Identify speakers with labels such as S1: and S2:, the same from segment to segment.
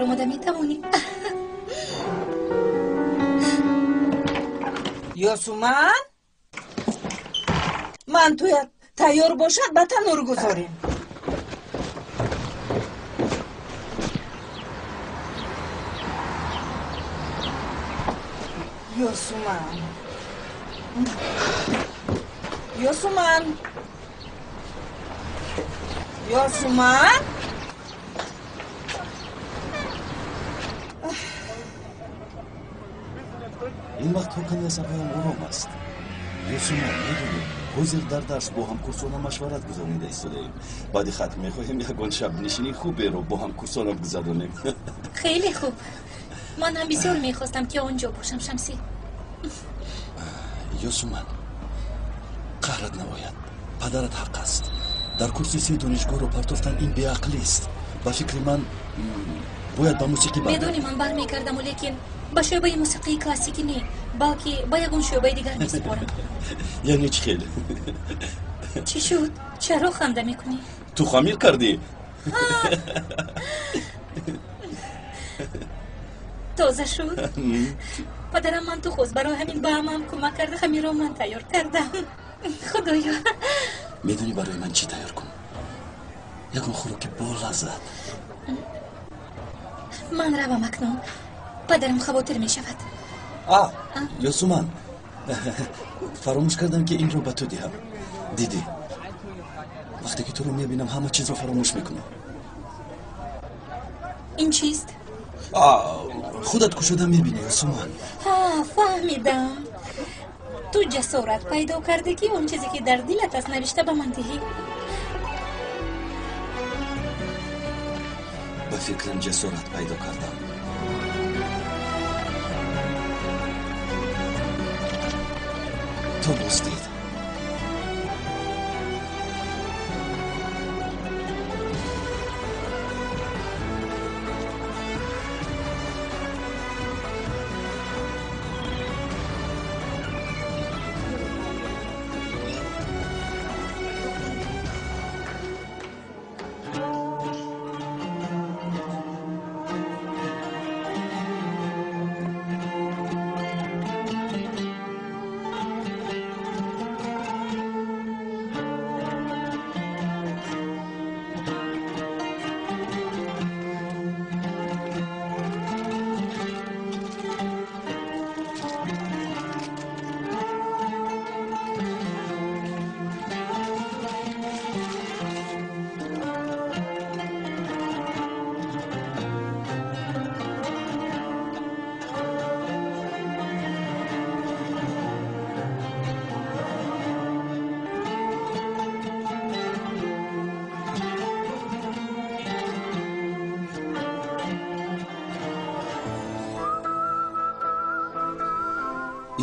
S1: Даромада метавонӣ.
S2: Ёсуман, мантуят тайёр бошад, ба танур гузорем. Ёсуман, Ёсуман, Ёсуман.
S3: Ин вақт ҳокани асабҳоям ором аст. Ёсуман, медонӣ, ҳозир дар дарс бо ҳамкурсонам машварат гузаронида истодаем. Баъди хатм мехоҳем ягон шабнишинии хуберо бо ҳамкурсонам гузаронем.
S1: Хеле хуб. Ман ҳам бисёр мехостам, ки он ҷо бошам, Шамсӣ.
S3: Ёсуман, қаҳрат наояд. Падарат ҳақ аст. Дар курси се донишгоҳро партофтан ин беақлист. Ба фикри ман, бояд ба мусиқӣ баргардӣ.
S1: Медонӣ, ман бармегардаму, лекин ба шӯъбаи мусиқии классикӣ не, балки ба ягон шӯъбаи дигар месупорам.
S3: Яъне чӣ хел?
S1: Чӣ шуд? Чаро ханда мекунӣ?
S3: Ту хамир кардӣ?
S1: Тоза шуд? Падарам манту хост, барои ҳамин ба ҳамаам кӯмак карда, хамирро ман тайёр кардам. Худоё!
S3: Медонӣ, барои ман чӣ тайёр кун? Ягон хӯроки болаззат.
S1: Ман равам акнун, падарам хавотир мешавад.
S3: А, Ёсуман, фаромӯш кардам, ки инро ба ту диҳам. Дидӣ, вақте ки туро мебинам, ҳама чизро фаромӯш мекунам.
S1: Ин чист?
S3: Худат кушода мебинӣ, Ёсуман.
S1: Ҳа, фаҳмидам. Ту ҷасорат пайдо кардӣ, ки он чизе, ки дар дилат аст, навишта ба ман диҳӣ.
S3: Ба фикрам, ҷасорат пайдо кардам. То боздид.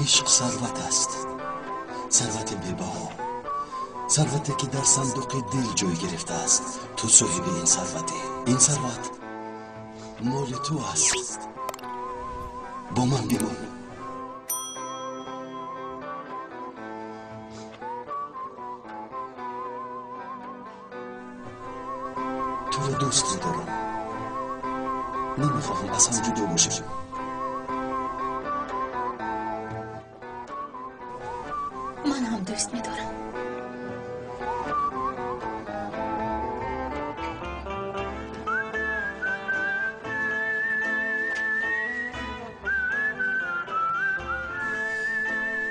S3: Ишқ сарват аст, сарвати бебаҳо, сарвате, ки дар сандуқи дил ҷой гирифтааст. Ту соҳиби ин сарватӣ. Ин сарват моли ту аст. Бо ман бимон. Туро дӯст медорам, намехоҳам аз ҳам ҷудо бошем.
S1: Ман ҳам дӯст медорам.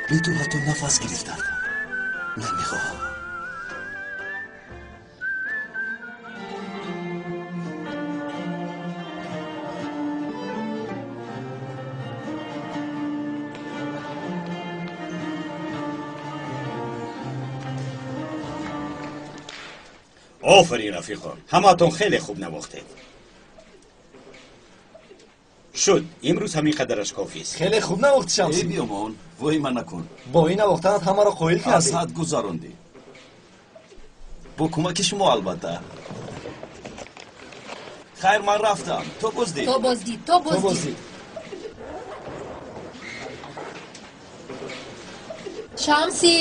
S3: Бе ту ҳатто нафас гирифтан намехоҳам.
S4: Офарин, рафиқон, ҳамаатон хеле хуб навохтед. Шуд, имрӯз ҳамин қадараш кофист.
S5: Хеле хуб навохти, Шамсӣ.
S3: Эй биёмон, воҳима накун.
S5: Бо ин навохтанат ҳамаро қоил
S3: аз
S5: кардӣ.
S3: Ҳад гузарондӣ, бо кӯмаки шумо албатта. Хайр, ман рафтам, то боздид.
S1: То боздид, то
S5: То
S1: боздид.
S5: Боздид.
S6: Шамсӣ,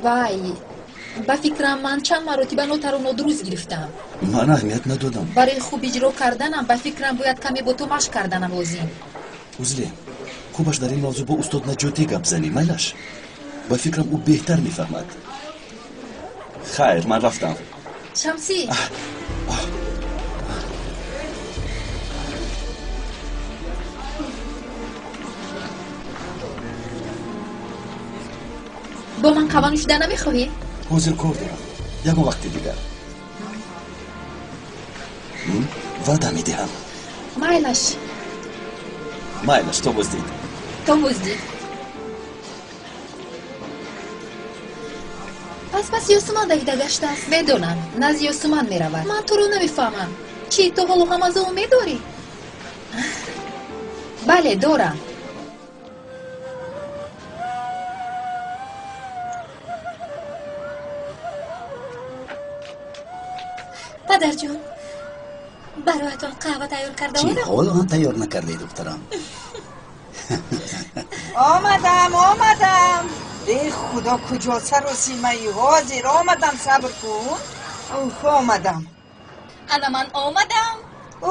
S6: вай.
S1: Ба фикрам ман чанд маротиба нотаро нодуруст гирифтам.
S3: Ман аҳамият надодам.
S1: Барои хуб иҷро карданам ба фикрам бояд каме бо ту машқ карданам лозим.
S3: Узле, хубаш дар ин мавзӯъ бо устод Наҷотӣ гап занӣ, майлаш? Ба фикрам ӯ беҳтар мефаҳмад. Хайр, ман рафтам.
S1: Шамсӣ! Бо ман қаҳва нӯшида намехоҳӣ?
S3: Ҳозир кор дорам. Ягон вақти дигар. Ваъда медиҳам.
S1: Майлаш.
S3: Майлаш, то боздид.
S1: То боздид. Пас Ёсуман давида гаштааст. Медонам, назди Ёсуман меравад. Ман туро намефаҳмам. Чӣ, то ҳоло ҳам аз ӯ умед дорӣ? Бале, дорам.
S6: Падарҷон, бароятон қаҳва тайёр карда
S7: Чӣ, ҳоло ҳам тайёр накардаи, духтарам?
S2: Омадам, омадам. Э худо, куҷо саросимаи? Ҳозир омадам, сабр кун. Уф, омадам.
S1: Ана ман омадам.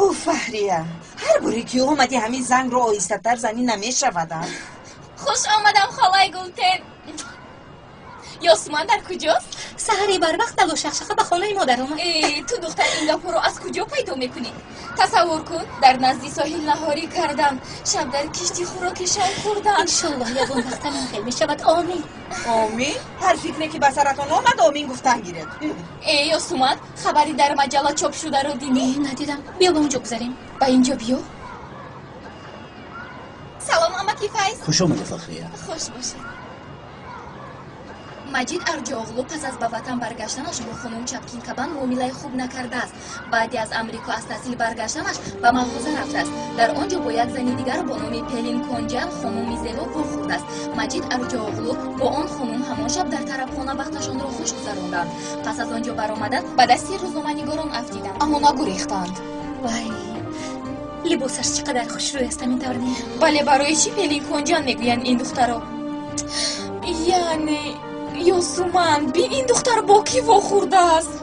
S2: Ӯ Фаҳрия, ҳар боре ки омадӣ ҳамин зангро оҳистатар занӣ намешавадам.
S1: Хуш омадам, холаи Гултен. Ёсуман дар куҷост?
S6: Саҳари барвақт далу шақшақа ба хонаи модар омад.
S1: Э, ту духтар, ин гапҳоро аз куҷо пайдо мекунӣ? Тасаввур кун, дар назди соҳил наҳорӣ кардам, шаб дар кишти хӯроки шом хӯрдам.
S6: Иншоллоҳ ягон вақт ҳамин хел мешавад. Омин.
S2: Омин? Ҳар фикре ки ба саратон омад, омин гуфтан гиред.
S1: Э, Ёсуман, хабари дар маҷалла чоп шударо дидӣ?
S6: Не, надидам. Биё ба онҷо гузарем.
S1: Ба инҷо биё. Салом, амаки Файз.
S7: Хуш омадӣ, Фахрия.
S1: Хуш бошед. Маҷид Арҷооғлу пас аз ба ватан баргаштанаш бо хонум Чапкинкабан муомилаи хуб накардааст. Баъди аз Амрико аз таҳсил баргаштанаш ба мағоза рафтааст. Дар он ҷо бо як зани дигар бо номи Пелин Конҷан, хонуми зебо, вохӯрдааст. Маҷид Арҷооғлу бо он хонум ҳамон шаб дар тарабхона вақташонро хуш гузаронданд. Пас аз он ҷо баромадан ба дасти рӯзноманигорон афтиданд, аммо нагурехтанд.
S6: Вай, либосаш чӣ қадар хушрӯй аст, ҳамин тавр не?
S1: Бале, барои чӣ Пелин Конҷан мегӯянд ин духтаро? Яъне Ёсуман, бин, ин духтар бо кӣ вохӯрдааст?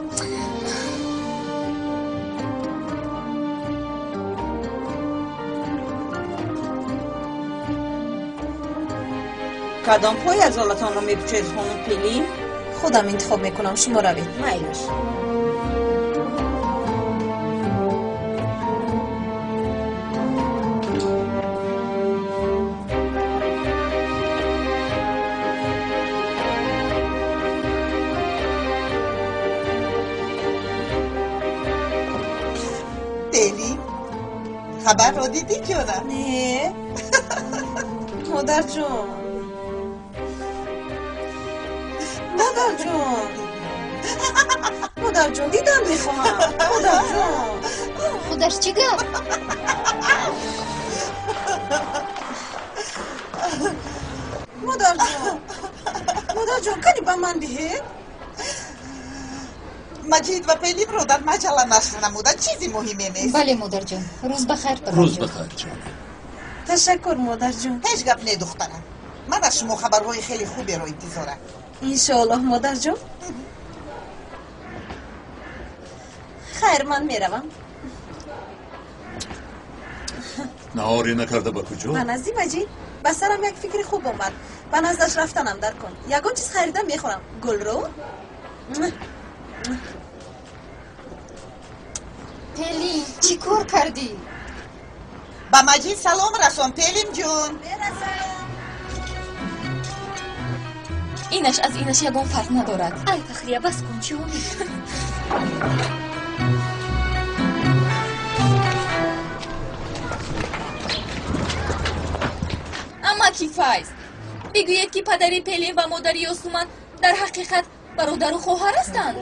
S2: Кадом пойафзолатонро мепӯшед, хонум Пелин?
S8: Худам интихоб мекунам, шумо равед.
S2: Майлаш.
S9: Пелин, хабарро дидӣ ҷонам?
S8: Не, модарҷон, модарҷон, модарҷон, дидан мехоҳам, модарҷон.
S1: Худаш чӣ гап?
S8: Модарҷон, модарҷон, кани ба ман диҳед.
S9: Маҷид ва Пелинро дар маҷалла нашр намуданд, чизи муҳиме нест.
S1: Бале, модарҷон, рӯз ба хайр,
S4: Рӯз ба хайр, ҷонам.
S8: Ташаккур, модарҷон.
S9: Ҳеҷ гап не, духтарам. Ман аз шумо хабарҳои хеле хуберо интизорам.
S8: Иншоаллоҳ, модарҷон. Хайр, ман меравам.
S4: Наҳорӣ накарда ба куҷо?
S8: Ба назди Маҷид. Ба сарам як фикри хуб омад. Ба наздаш рафтанам дар кун. Ягон чиз харида мехӯрам. Гулрӯ.
S1: Пелин, чӣ кор кардӣ?
S9: Ба Маҷид салом расон, Пелин ҷун.
S8: Мерасам.
S1: Инаш аз инаш ягон фарқ надорад.
S6: Ай, Фахрия, бас кун, чӣ омед?
S1: Амаки Файз, бигӯед, ки падари Пелин ва модари Ёсуман дар ҳақиқат бародару хоҳар ҳастанд.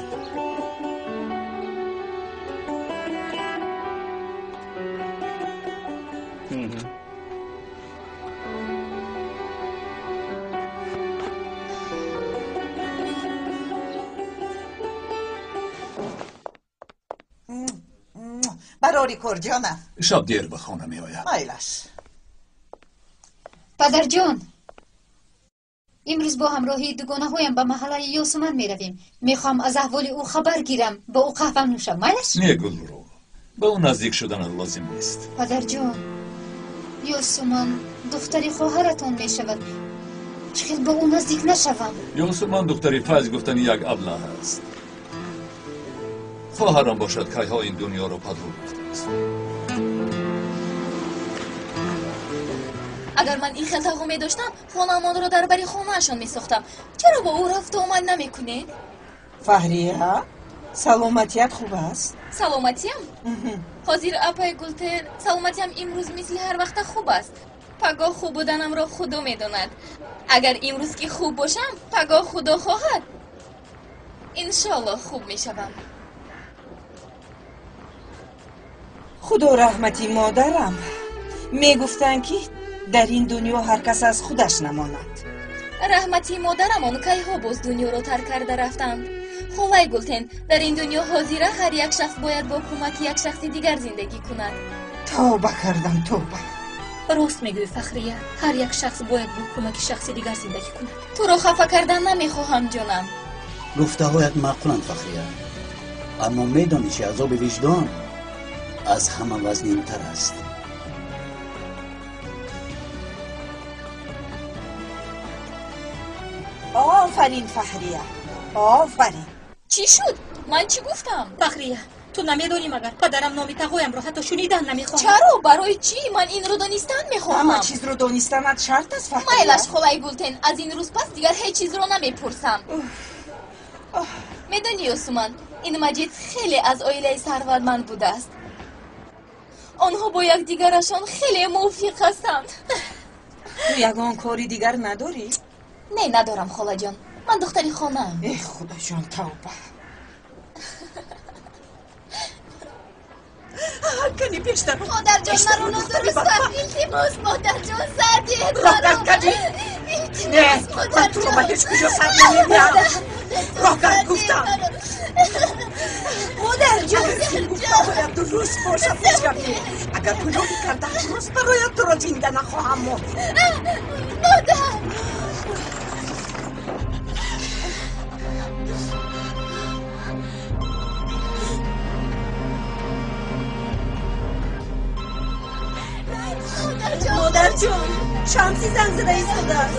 S9: Барори кор, ҷонам.
S4: Шаб дер ба хона меояд.
S9: Майлаш.
S1: Падарҷон,
S6: Имрӯз бо ҳамроҳии дугонаҳоям ба маҳаллаи Ёсуман меравем. Мехоҳам аз аҳволи ӯ хабар гирам, бо ӯ қаҳва нӯшам. Майлаш?
S10: Не, Гулру, ба ӯ наздик шуданат лозим нест.
S6: Падарҷон, Ёсуман духтари хоҳаратон мешавад. Чӣ хел бо ӯ наздик нашавам?
S10: Ёсуман духтари Файз гуфтани як аблаҳ аст. Хоҳарам бошад, кайҳо ин дунёро падру гуфтааст.
S1: Агар ман ин хел тағо медоштам, хонаамонро дар бари хонаашон месохтам. Чаро бо ӯ рафту омад намекунед?
S2: Фаҳрия, саломатият хуб аст?
S1: Саломатиям? Ҳозир апаи Гултен, саломатиям имрӯз мисли ҳар вақта хуб аст. Пагоҳ хуб буданамро Худо медонад. Агар имрӯз ки хуб бошам, пагоҳ Худо хоҳад, иншоаллоҳ хуб мешавам.
S2: Худо раҳмати модарам. Мегуфтанд, ки дар ин дунё ҳар кас аз худаш намонад.
S1: Раҳмати модарамон кайҳо боз дунёро тарк карда рафтанд. Холаи Гултен, дар ин дунё ҳозира ҳар як шахс бояд бо кӯмаки як шахси дигар зиндагӣ кунад.
S2: Тавба кардам, тавба.
S6: Рост мегӯӣ, Фахрия, ҳар як шахс бояд бо кӯмаки шахси дигар зиндагӣ кунад.
S1: Туро хафа кардан намехоҳам, ҷонам.
S7: Гуфтаҳоят маъқуланд, Фахрия, аммо медонӣ, чи азоби виҷдон аз ҳама вазнинтар аст.
S2: Офарин, Фахрия, офарин.
S1: Чӣ шуд? Ман чӣ гуфтам?
S6: Фахрия, ту намедонӣ, магар падарам номи тағоямро ҳатто шунидан намехоҳад.
S1: Чаро? Барои чӣ? Ман инро донистан мехоҳам.
S2: Ҳама чизро донистанат шарт аст, Фахрия?
S1: Майлаш, холаи Гултен, аз ин рӯз пас дигар ҳеҷ чизро намепурсам. Медонӣ, Ёсуман, ин Маҷид хеле аз оилаи сарватманд будааст. Онҳо бо якдигарашон хеле мувофиқ ҳастанд.
S2: Ту ягон кори дигар надорӣ?
S1: Не, надорам, холаҷон. Ман духтари хонаам.
S2: Э, Худоҷон, тавба. Кани пештар.
S1: Модарҷон, маро нодуруст фаҳм. Илтимос, модарҷон, сар диҳед
S2: Роҳ
S1: маро.
S2: кани. Не,
S1: Илтимос,
S2: ман туро ба
S1: модарҷон.
S2: ҳеҷ куҷо сар намедиҳам. Роҳ кард гуфтам.
S8: Модарҷон,
S9: Агар гуфтаҳоят дуруст бошад, ҳеҷ гап не. Агар гуноҳи кардаат дуруст барояд, туро зинда нахоҳам монд.
S1: Модар!
S8: Модарҷон, Шамсӣ занг зада истодааст.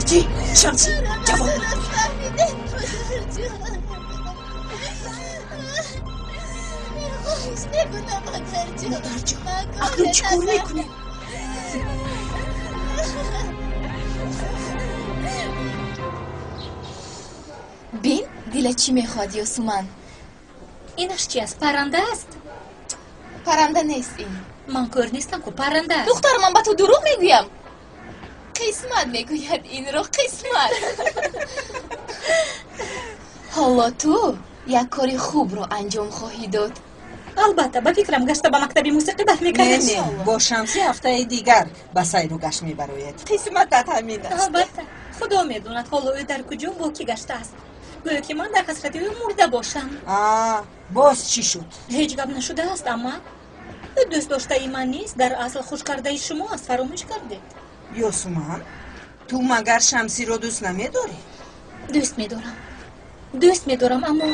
S2: Чӣ? Шамсӣ? Ҷавоб
S1: Фаҳмидед, модарҷон. Хоҳиш мекунам, модарҷон.
S2: Модарҷон, акнун чӣ кор мекунем?
S1: Бин, дила чӣ мехоҳад, Ёсуман?
S6: Инаш чи аст? Парранда аст?
S1: Парранда нест ин.
S6: Ман кӯр нестам ку, парранда аст.
S1: Духтар, ман ба ту дурӯғ мегӯям. Қисмат мегӯяд инро, қисмат. Ҳоло ту як кори хубро анҷом хоҳӣ дод.
S6: Албатта, ба фикрам гашта ба мактаби мусиқӣ
S2: Не,
S6: бармегардам.
S2: не, бо Шамсӣ ҳафтаи дигар ба сайру гашт мебарояд. Қисматат ҳамин аст.
S6: Албатта, Худо медонад ҳоло ӯ дар куҷо бо кӣ гаштааст. Гӯё ки ман дар ҳасрати ӯ мурда бошам.
S2: А, боз чӣ шуд?
S6: Ҳеҷ гап нашудааст, амма ӯ дӯст доштаи ман нест, дар асл хушкардаи шумо аст, фаромӯш кардед.
S2: Ёсуман, ту магар Шамсиро дӯст намедорӣ?
S6: Дӯст медорам, дӯст медорам, аммо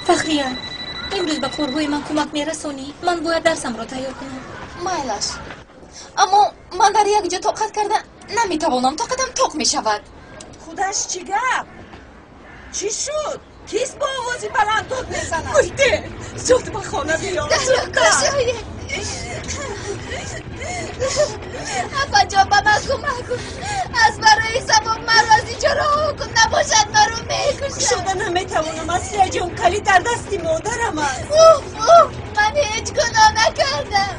S6: Фахрия, имрӯз ба корҳои ман кӯмак мерасонӣ? Ман бояд дарсамро тайёр кунам.
S1: Майлаш, аммо ман дар як ҷо тоқат карда наметавонам, тоқатам тоқ мешавад.
S2: Худаш чӣ гап? Чӣ шуд? Кист бо овози баланд дод мезанад?
S9: Гултен, зуд ба хона биё. Зудтар.
S1: Апаҷон, ба ман кӯмак кун. Аз барои савоб маро аз инҷо роҳо кун, набошад маро мекушад.
S8: Кушода наметавонам, Асияҷон, калид дар дасти модарам аст.
S1: Уф, уф, ман ҳеҷ гуноҳ накардам.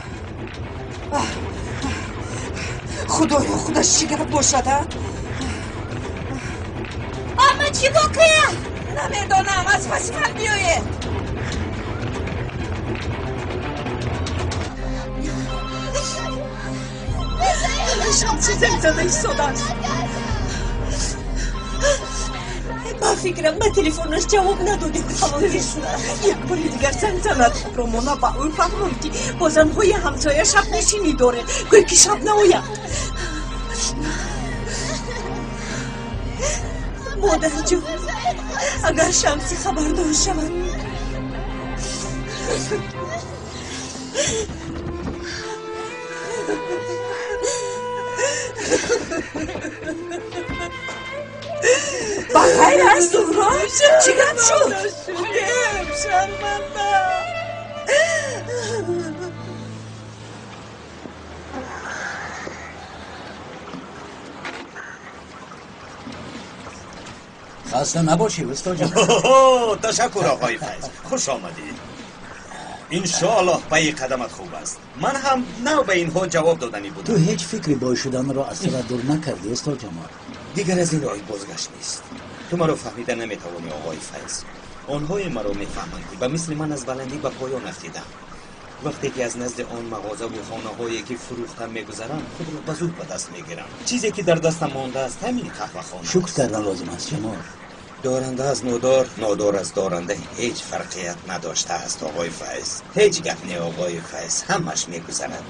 S2: Худоё, худаш чӣ гап бошад, а?
S6: Амма, чӣ воқеа?
S2: Намедонам, аз паси ман биёед.
S9: Шамсӣ занг зада истодааст. Ба Фикрам ба телефонаш ҷавоб надодем. Як бори дигар занг занад. Ромона ба ӯ фаҳмонд, ки бо занҳои ҳамсоя шабнишинӣ дорем. Гӯй ки шаб наояд. Модарҷон, агар Шамсӣ хабардор шавад. Ба хайр аст, Зуҳро? Чӣ гап шуд? Шарманда.
S7: Хаста набошӣ, устоҷон.
S4: Ташаккур, оқои Файз, хуш омадед. Иншоаллоҳ пайи қадамат хуб аст. Ман ҳам нав ба инҳо ҷавоб доданӣ будам.
S7: Ту ҳеҷ фикри бой шуданро аз сарат дур накардӣ, устод Ҷамол?
S4: Дигар аз ин роҳи бозгашт нест. Ту маро фаҳмида наметавонӣ, оғои Файз. Онҳое маро мефаҳманд, ки ба мисли ман аз баландӣ ба поён афтидам. Вақте ки аз назди он мағозаву хонаҳое ки фурӯхтам мегузарам, худро ба зуд ба даст мегирам. Чизе ки дар дастам мондааст, ҳамин қаҳвахона.
S7: Шукр кардан лозим аст, Ҷамол.
S4: Доранда аз нодор, нодор аз доранда ҳеҷ фарқият надоштааст, оғои Файз. Ҳеҷ гап не, оғои Файз, ҳамаш мегузарад.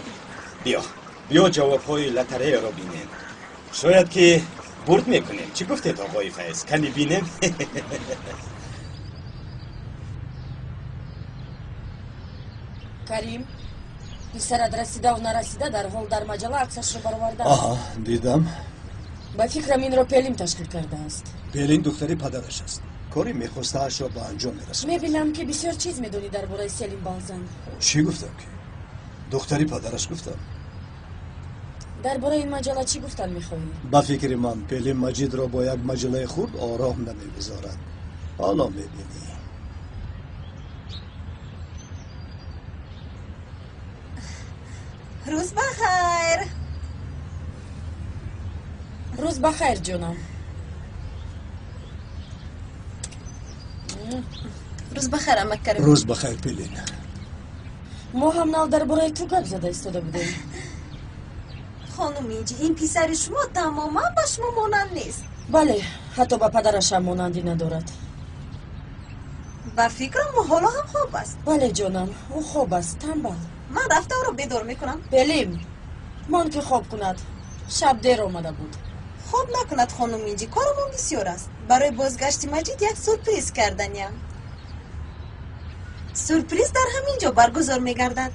S4: Биё, биё ҷавобҳои лотареяро бинем. Шояд ки бурд мекунем. Чӣ гуфтед, оғои Файз? Кани бинем?
S11: Карим, писарат расидаву нарасида дарҳол дар маҷалла аксашро баровардааст.
S5: Аҳа, дидам.
S11: Ба фикрам, инро Пелим ташкил кардааст.
S5: Пелин духтари падараш аст. Кори мехостаашро ба анҷом мерасонад.
S11: Мебинам, ки бисёр чиз медонӣ дар бораи Селим Балзан.
S5: Чӣ гуфтам ки? Духтари падараш гуфтам.
S11: Дар бораи ин маҷалла чӣ гуфтан мехоҳӣ?
S5: Ба фикри ман, Пелин Маҷидро бо як маҷаллаи хурд ором намегузорад. Ҳоло мебинӣ.
S8: Рӯз ба хайр.
S11: Рӯз ба хайр, ҷонам.
S8: Рӯз ба хайр, амак Карим.
S5: Рӯз ба хайр, Пелин.
S11: Мо ҳам нав дар бораи ту гап зада истода будем.
S8: Хонум Инҷи, ин писари шумо тамоман ба шумо монанд нест.
S11: Бале, ҳатто ба падарашам монандӣ надорад.
S8: Ба фикрам, ҳоло ҳам хоб аст.
S11: Бале, ҷонам, ӯ хоб аст, танбал.
S8: Ман рафта ӯро бедор мекунам.
S11: Пелим, мон ки хоб кунад. Шаб дер омада буд.
S8: Хоб накунад, хонум Инҷи, корамон бисёр аст. Барои бозгашти Маҷид як сюрприз карданиям. Сюрприз дар ҳамин ҷо баргузор мегардад.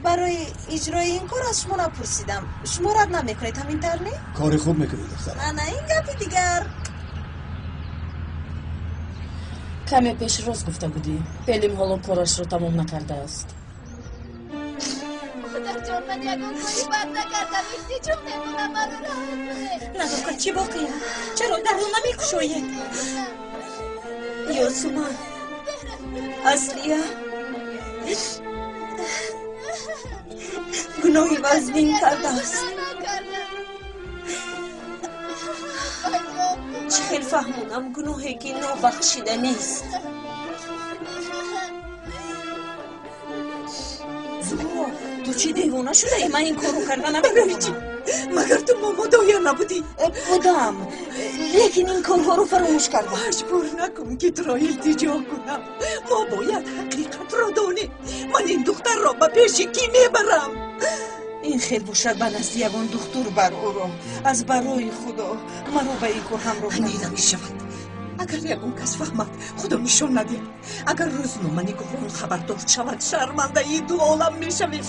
S8: Барои иҷрои ин кор аз шумо напурсидам. Шумо рад намекунед, ҳамин тавр не?
S5: Кори хуб мекунӣ, духтарам.
S8: Ана ин гапи дигар.
S11: Каме пеш рост гуфта будӣ. Пелим ҳоло корашро тамом накардааст.
S1: Модарҷон, ман ягон кори бад накардам. Илтиҷо мекунам, маро раҳо кунед.
S9: Назокат, чӣ воқеа? Чаро дарро намекушоед? Ёсуман, Аслия гуноҳи вазнин кардааст. Чӣ хел фаҳмонам гуноҳе ки нобахшида нест? Зуҳро, ту чӣ девона шудаӣ? Ман ин корро карда наметавонам.
S2: Магар ту момодоя набудӣ?
S9: Будам, лекин ин корҳоро фаромӯш кардам.
S2: Маҷбур накун, ки туро илтиҷо кунам. Мо бояд ҳақиқатро донем. Ман ин духтарро ба пеши кӣ мебарам?
S9: Ин хел бошад, ба назди ягон духтур бар ӯро. Аз барои Худо, маро ба ин кор ҳамроҳ
S2: не намешавад. Агар ягон кас фаҳмад, Худо нишон надиҳад, агар рӯзноманигорон хабардор шавад, шармандаи ду олам мешавем.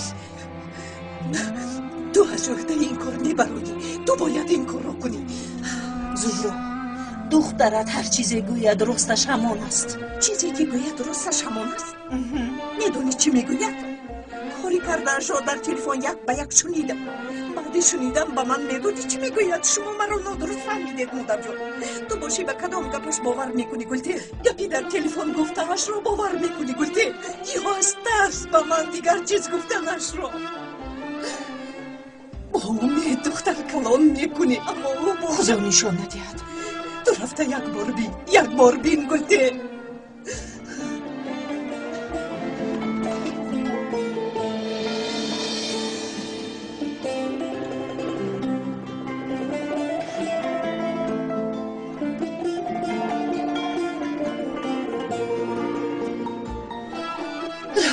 S2: Ту аз ӯҳдаи ин кор мебароӣ. Ту бояд ин корро кунӣ.
S9: Зуҳро, духтарат ҳар чизе гӯяд, росташ ҳамон аст.
S2: Чизе ки гӯяд, росташ ҳамон аст? Медонӣ, чӣ мегӯяд? Кори кардаашро дар телефон як ба як шунидам. Баъди шунидам ба ман медонӣ, чӣ мегӯяд? Шумо маро нодуруст фаҳмидед, модарҷон. Ту бошӣ, ба кадом гапаш бовар мекунӣ, Гултел? Гапи дар телефон гуфтаашро бовар мекунӣ, Гултел, ё аз тарс ба ман дигар чиз гуфтанашро? Бо умед духтар калон мекунӣ, аммо ӯ бо
S9: Худо нишон надиҳад.
S2: Ту рафта як бор бин, як бор бин, Гултел.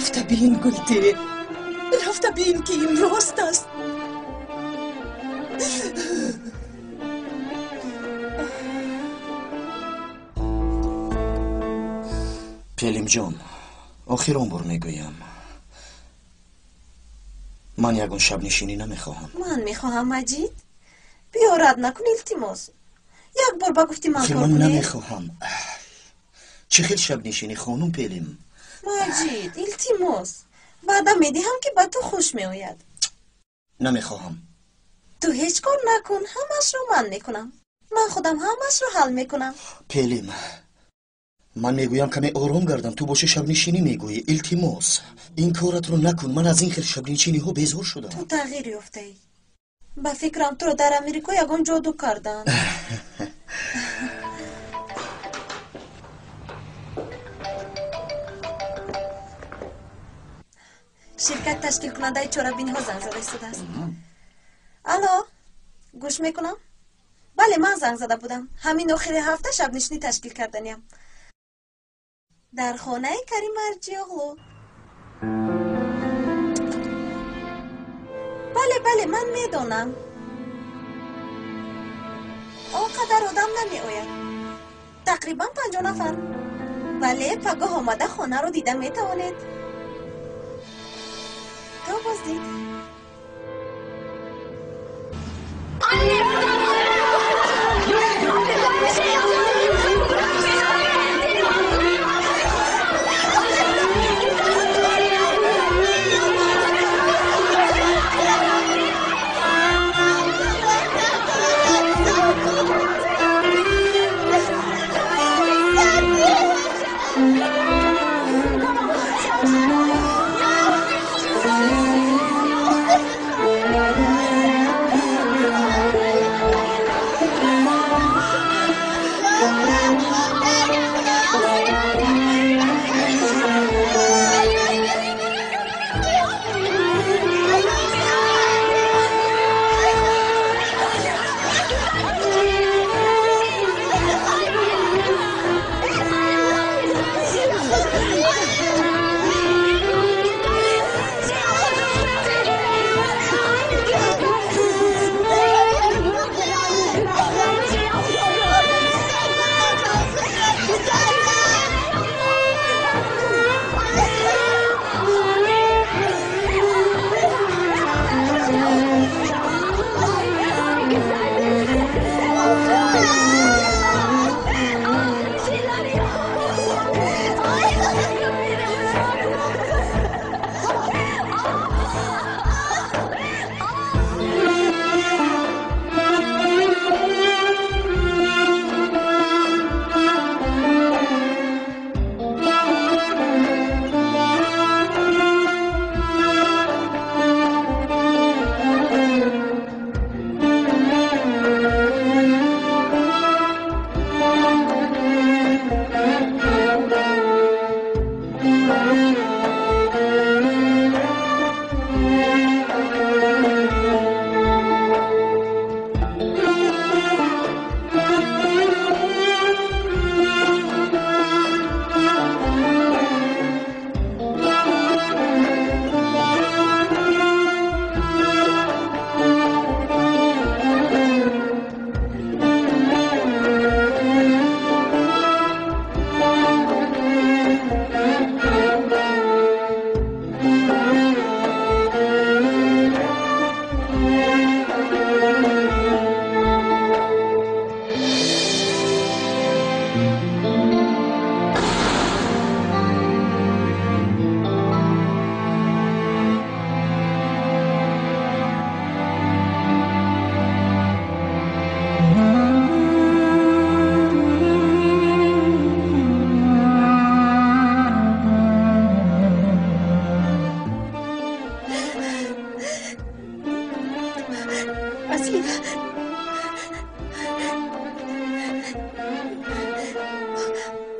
S9: Рафта бин, Гултире, рафта бин, ки ин рост аст.
S3: Пелимҷон, охирон бор мегӯям, ман ягон шабнишинӣ намехоҳам.
S8: Ман мехоҳам, Маҷид. Биё, рад накун, илтимос. Як бор ба гуфти ман
S3: Охир
S8: кор
S3: ман
S8: кунӣ.
S3: намехоҳам. Чӣ хел шабнишинӣ, хонум Пелим?
S8: Маҷид, илтимос, ваъда медиҳам, ки ба ту хуш меояд.
S3: Намехоҳам.
S8: Ту ҳеҷ кор накун, ҳамаашро ман мекунам. Ман худам ҳамаашро ҳал мекунам.
S3: Пелим, ман мегӯям каме ором гардам, ту боши шабнишинӣ мегӯӣ. Илтимос, ин коратро накун. Ман аз ин хел шабнишиниҳо безор шудам.
S8: Ту тағйир ёфтаӣ. Ба фикрам, туро дар Америко ягон ҷоду карданд. Ширкати ташкилкунандаи чорабиниҳо занг зада истодааст. Алло, гӯш мекунам. Бале, ман занг зада будам. Ҳамин охири ҳафта шабнишинӣ ташкил карданиям дар хонаи Карим Арҷиоғлу. Бале, бале, ман медонам, он қадар одам намеояд, тақрибан 50 нафар. Бале, пагоҳ омада хонаро дида метавонед. То боздид.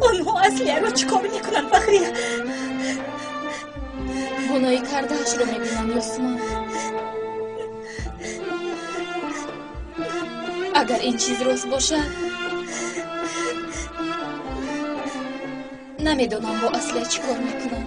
S9: Онҳо Аслияро чӣ кор мекунанд, Фахрия?
S1: Гуноҳи кардаашро мебинам, Ёсуман. Агар ин чиз рост бошад, намедонам бо Аслия чӣ кор мекунам.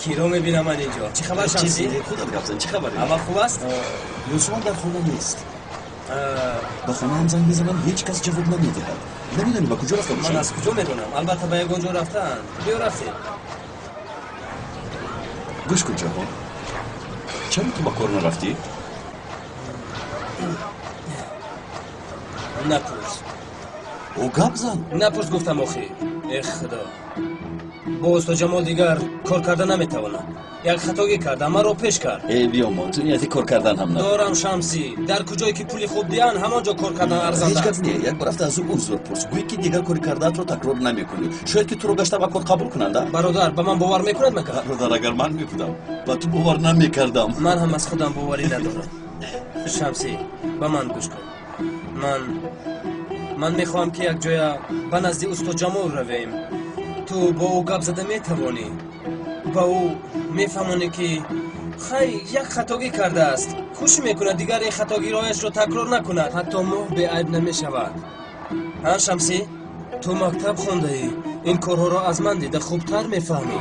S12: Киро мебинам ман инҷо. Чӣ хабар, Шамсӣ?
S3: Худат гап зан, чӣ хабар?
S12: Ҳама хуб аст?
S3: Юсуф дар хона нест. Ба хонаам занг мезанам, ҳеҷ кас ҷавоб намедиҳад. Намедонӣ ба куҷо рафта бошад?
S12: Ман аз куҷо медонам? Албатта ба ягон ҷо рафтаанд. Биё рафтем.
S3: Гӯш кун, Ҷаҳон. Чаро ту ба кор нарафтӣ?
S12: Напурс.
S3: Ӯ гап зан.
S12: Напурс гуфтам охӣ. Э худо. Бо усто Ҷамол дигар кор карда наметавонам. Як хатогӣ кардам, маро пеш кард.
S3: Э биёмон, ту нияти кор кардан ҳам надорӣ.
S12: Дорам, Шамсӣ. Дар куҷое ки пули хуб диҳанд, ҳамон ҷо кор кардан арзанда
S3: Ҳеҷ гап
S12: аст.
S3: не, як бор рафта аз ӯ узр пурс. Гӯй ки дигар кори кардаатро такрор намекунӣ. Шояд ки туро гашта ба кор қабул кунанд, а?
S12: Бародар, ба ман бовар мекунад магар?
S3: Бародар, агар ман мебудам, ба ту бовар намекардам.
S12: Ман ҳам аз худам боварӣ надорам. Шамсӣ, ба ман гӯш кун. Ман мехоҳам ки якҷоя ба назди усто Ҷамол равем. Ту бо ӯ гап зада метавонӣ. Ба ӯ мефаҳмонӣ ки хай як хатогӣ кардааст. Кӯшиш мекунад дигар ин хатогирояшро такрор накунад. Ҳатто моҳ беайб намешавад. Ҳа, Шамсӣ? Ту мактаб хондаӣ. Ин корҳоро аз ман дида хубтар мефаҳмӣ.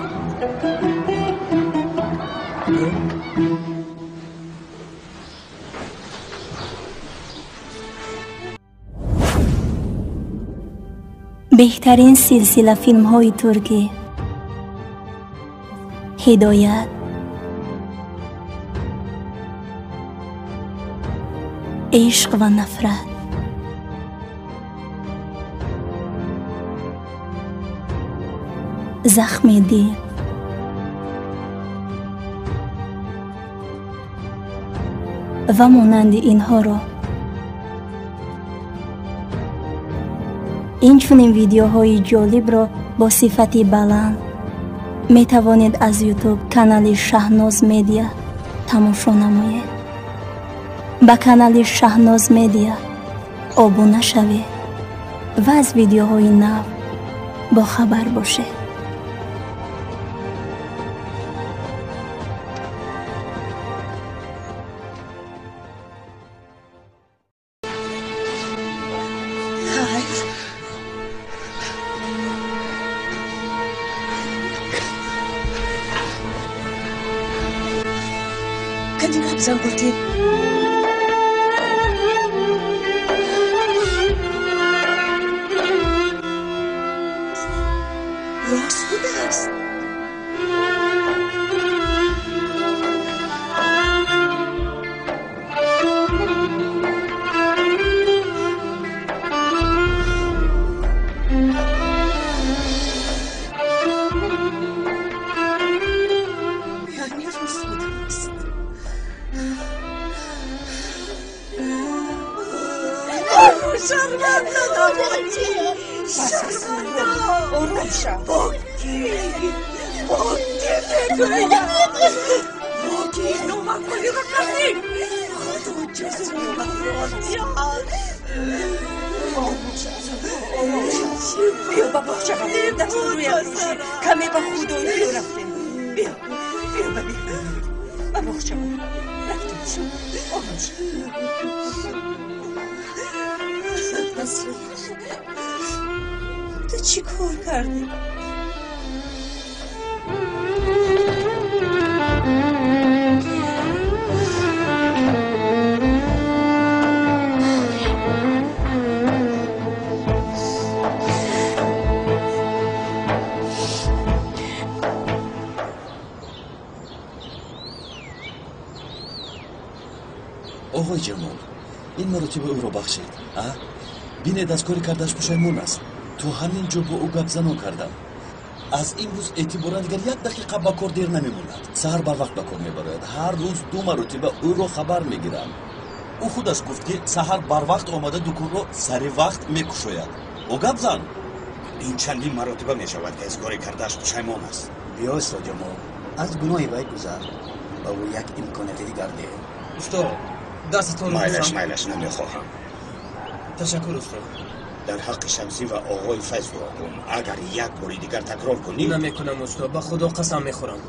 S1: Беҳтарин силсила филмҳои туркӣ. Ҳидоят, ишқ ва нафрат, захми дил, ва монанди инҳоро. Инчунин видеоҳои ҷолибро бо сифати баланд метавонед аз YouTube канали Шаҳноз Медиа тамошо намоед. Ба канали Шаҳноз Медиа обуна шавед ва аз видеоҳои нав бохабар бошед.
S2: Хайр. Кани гап зан, Гултин. Рост будааст. Яъне рост будааст. Шарманда, шарманда.
S9: Ором шав.
S2: Бо кӣ? Бо кӣ мегӯям? Бо кӣ номаъқулиро кардӣ? Худо ҷазои маро диҳад.
S9: Ором шав. Ором шав. Биё ба боғча рафтем, дасту рӯям пӯшӣ. Каме ба худоӣ биё рафтем. Биё, биё ба меҳмонӣ. Ба боғча рафтем. Шо, ором шав.
S2: Ту чӣ кор кардӣ?
S3: Оғои Ҷамол, ин маротиба ӯро бахшед, а? Бинед, аз кори кардааш пушаймон аст. То ҳамин ҷо бо ӯ гапзанон кардам. Аз имрӯз эътиборан дигар як дақиқа ба кор дер намемонад. Саҳар барвақт ба кор мебарояд. Ҳар рӯз ду маротиба ӯро хабар мегирам. Ӯ худаш гуфт ки саҳар барвақт омада дуконро сари вақт мекушояд. Ӯ гап зан.
S4: Ин чандин маротиба мешавад ки аз кори кардааш пушаймон аст.
S7: Биё, устод Ҷамол, аз гуноҳи вай гузар. Ба ӯ як имконияти дигар деҳ.
S12: Усто, дастатонро
S4: Майлаш,
S12: бусам.
S4: майлаш, намехоҳам.
S12: Ташаккур, усто.
S4: Дар ҳаққи Шамсӣ ва оғои Файз дуо кун. Агар як бори дигар такрор кунӣ.
S12: Намекунам, усто, ба худо қасам мехӯрам.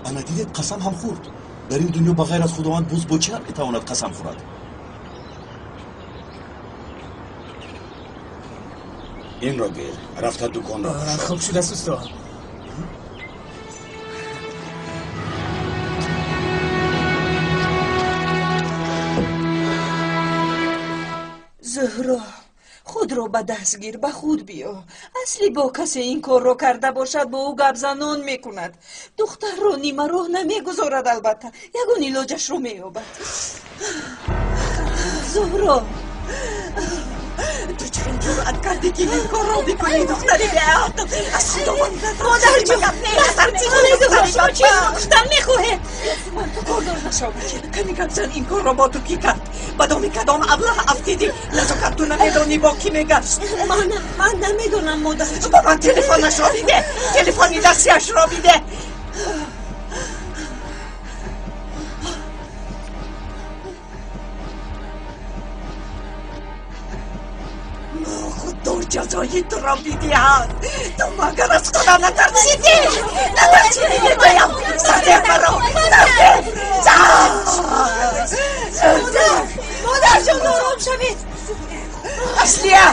S3: Ана дидед, қасам ҳам хӯрд. Дар ин дунё ба ғайр аз Худованд боз бо чӣ метавонад қасам хӯрад?
S4: Инро гир, рафта дуконро кушо.
S12: Хуб шудааст, усто.
S9: Зуҳро, худро ба даст гир, ба худ биё. Асли бо касе ин корро карда бошад, бо ӯ гапзанон мекунад. Духтарро нимароҳ намегузорад, албатта. Ягон илоҷашро меёбад. Зуҳро,
S2: ту чӣ хел ҷуръат кардӣ, ки ин корро бикунӣ, духтари беақл? Аз Худованд.
S9: Модарҷон, шумо чиро гуфтан мехоҳед?
S2: Ман ту кордор нашав, бача. Ками гапзан, ин корро бо ту кӣ кард? Ба доми кадом аблаҳ афтидӣ? Назокат, ту намедонӣ бо кӣ мегашт?
S9: Ман намедонам, модарҷон.
S2: Ба ман телефонашро биде, телефони дастиашро биде. Худо ҷазои туро бидиҳад. Ту магар аз Худо натарсидӣ? Натарсидӣ, мегӯям. Сарде маро, сарде.
S9: Модарҷон, ором шавед.
S2: Аслия!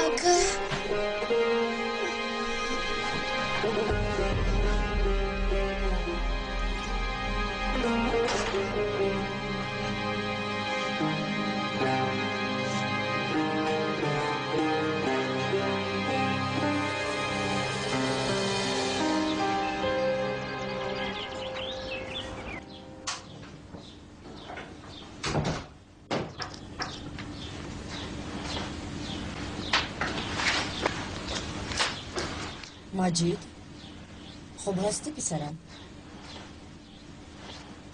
S6: Ака.
S11: Маҷид, хуб ҳастӣ, писарам?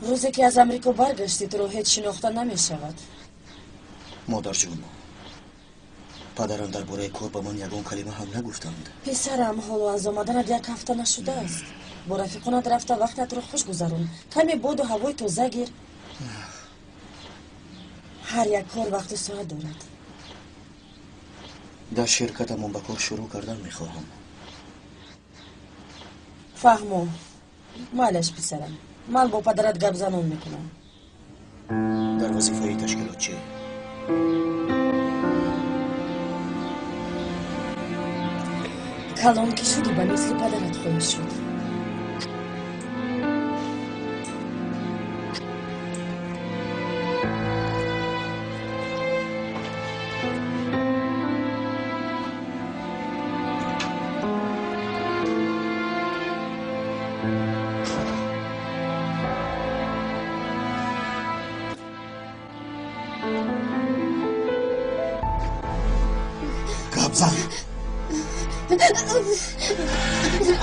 S11: Рӯзе ки аз Амрико баргаштӣ, туро ҳеҷ шинохта намешавад.
S3: Модарҷон, падарам дар бораи кор ба ман ягон калима ҳам нагуфтанд.
S11: Писарам, ҳоло аз омаданат як ҳафта нашудааст. Бо рафиқонат рафта вақтатро хуш гузарон, каме боду ҳавои тоза гир. Ҳар як кор вақту соат дорад.
S3: Дар ширкатамон ба кор шурӯъ кардан мехоҳам.
S11: Фаҳмо. Майлаш, писарам, ман бо падарат гапзанон мекунам.
S3: Дар вазифаи ташкилотчӣ.
S11: Калон ки шудӣ, ба мисли падарат хоҳӣ шуд.
S3: Гапзан.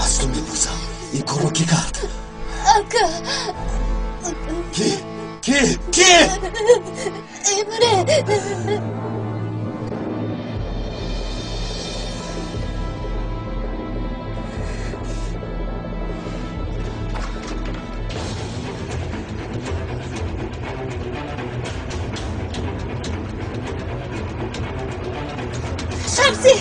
S3: Аз ту мепурсам, ин корро кӣ кард?
S1: Ака.
S3: Кӣ? Кӣ? Кӣ?
S1: Эмре.
S8: Шамсӣ!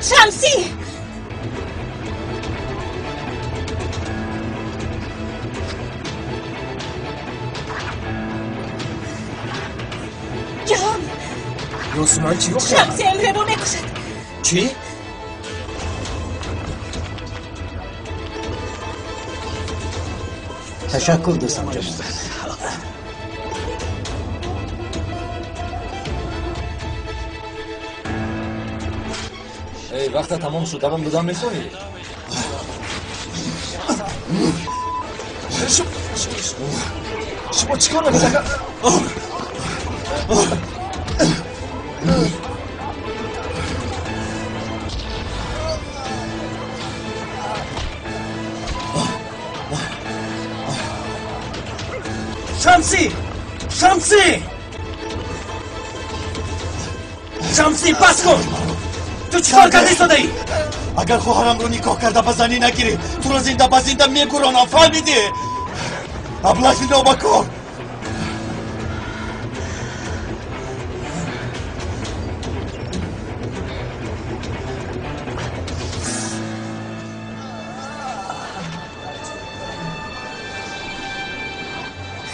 S8: Шамсӣ! Ҷон!
S12: Ёсуман, чӣ воқеа?
S8: Шамси Эмреро мекушад.
S12: Чӣ?
S7: Ташаккур, дӯстам Ҷамол.
S10: Эй, вақта тамом шуд, давом додан мехоҳӣ? Шумо чӣ кор мекунед?
S12: Шамсӣ! Шамсӣ! Шамсӣ, бас кун!
S4: Ту чӣ кор карда истодаӣ?
S3: Агар хоҳарамро никоҳ карда ба занӣ нагирӣ, туро зинда ба зинда мегуронам, фаҳмидӣ? Аблаҳи нобакор!